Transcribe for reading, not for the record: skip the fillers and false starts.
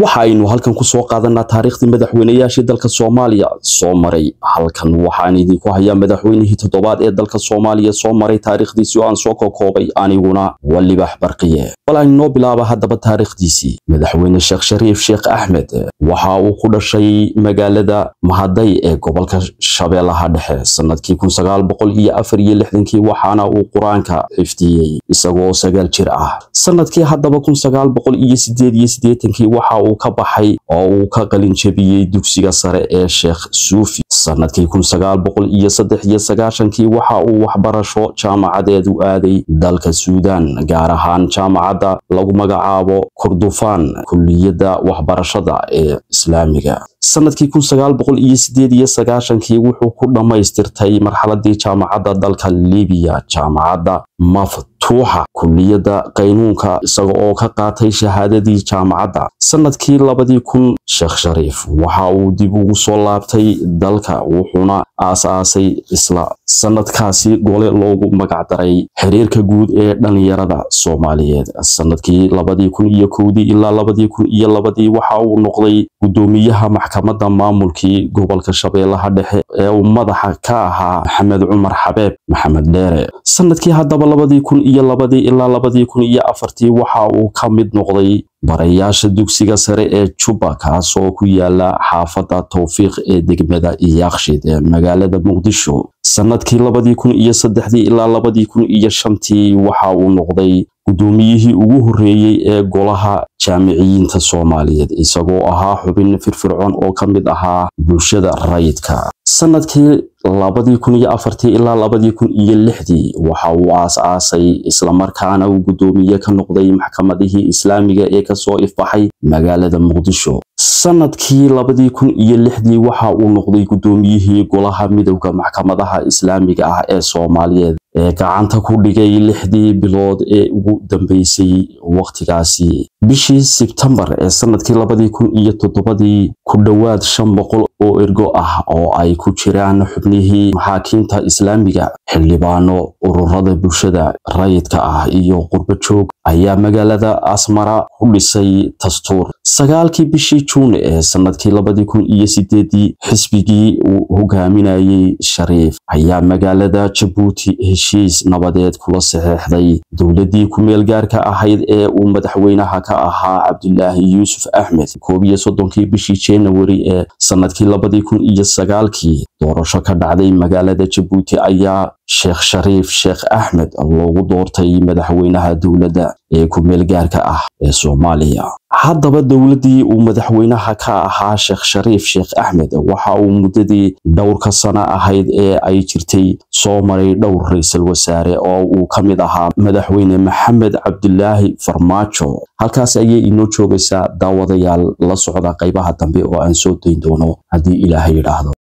Waxa aynu halkan ku soo qaadanaa taariikhdii madaxweynayaashii dalka Soomaaliya soo maray. Halkan waxaan idinku hayaa madaxweynihii toddobaad ee dalka Soomaaliya soo maray taariikhdiisii oo aan soo kokoobay, aniguna waa Libax Barqiye. Bal aan inoo bilaaba haddaba taariikhdiisii. Madaxweyne Sheekh Shariif Sheekh Axmed waxa uu ku dhashay magaalada Mahaday ee gobolka Shabeellaha Dhexe sanadkii 1964-kii, waxaana uu Qur-aanka xifdiyey isagoo 9 jir ah. Sanadkii haddaba 1988-kii waxa uu ka baxay oo uu ka qalin jebiyey dugsiga sare ee Sheekh Suufi. Sanadkii 1993-kii waxa uu waxbarasho jaamacadeed u aaday dalka Suudaan, gaar ahaan jaamacadda lagu magacaabo Kordofaan, kulliyadda waxbarashada ee Islaamiga. Sanadkii 1998-kii wuxuu ku dhammaystirtay marxaladii jaamacadda dalka Libiya, jaamacadda Maftuuxa, kulliyadda qaynuunka, isaga oo ka qaatay shahaadadii jaamacadda. Sanadkii 2000 Sheekh Shariif waxa uu dib ugu soo laabtay dalka, wuxuuna aas-aasay isla sanadkaasi gole loogu magacdaray xiriirka guud ee dhalinyarada Soomaaliyeed. Sanadkii 2001-dii ilaa 2002-dii waxa uu noqday guddoomiyaha maxkamadda maamulkii gobolka Shabeellaha Dhexe ee uu madaxa ka ahaa Maxamed Cumar Xabeeb Maxamed Dheere. Sanadkii haddaba 2002-dii ilaa 2004-tii waxa uu ka mid noqday barayaasha dugsiga sare ee Juba, kaasoo ku yaala xaafadda Towfiiq ee degmada Yaaqshiid ee magaalada Muqdisho. Sanadkii 2003-dii ilaa 2005-tii waxa uu noqday guddoomiyihii ugu horreeyey ee golaha jaamiciyiinta Soomaaliyeed, isagoo ahaa xubin firfircoon oo ka mid ahaa bulshada rayidka. Sanadkii 2004-tii ilaa 2006-dii waxa uu aas-aasay islamarkaana uu guddoomiye ka noqday maxkamadihii Islaamiga ee kasoo ifbaxay magaalada Muqdisho. Sanadkii 2006-dii waxa uu noqday guddoomiyihii golaha midowda maxkamadaha Islaamiga ah ee Soomaaliyeed ee gacanta ku dhigay 6dii bilood ee ugu dambeysay waqtigaasi. Bishii Sebtembar ee sanadkii 2007-dii ku dhowaad 500 oo ergo ah oo ay ku jiraan xubnihii maxaakiimta Islaamiga, xildhibaano, ururada bulshada rayidka ah iyo qurbo joog ayaa magaalada Asmara ku dhisay dastuur. 9-kii bishii Juun ee sanadkii 2008-dii xisbigii uu hogaaminayay Shariif ayaa magaalada Jabuuti heshiis nabadeed kula saxeexday dowladdii ku meel gaarka ahayd ee uu madaxweynaha ka ahaa Cabdulaahi Yuusuf Axmed. 31-kii bishii January ee sanadkii 2009-kii doorasho ka dhacday magaalada Jabuuti ayaa Sheekh Shariif Sheekh Axmed loogu doortay madaxweynaha dowladda ee ku meel gaarka ah ee Soomaaliya. Haddaba dowladdii uu madaxweynaha ka ahaa Sheekh Shariif Sheekh Axmed waxa uu muddadii dhowrka sano ahayd ee ay jirtay soo maray dhowr ra'iisul wasaare oo uu ka mid ahaa madaxweyne Maxamed Cabdulaahi Farmaajo. Halkaas ayay inoo joogaysaa daawadayaal, la socda qaybaha dambe oo aan soo dayn doono haddii Ilaahay yidhaahdo.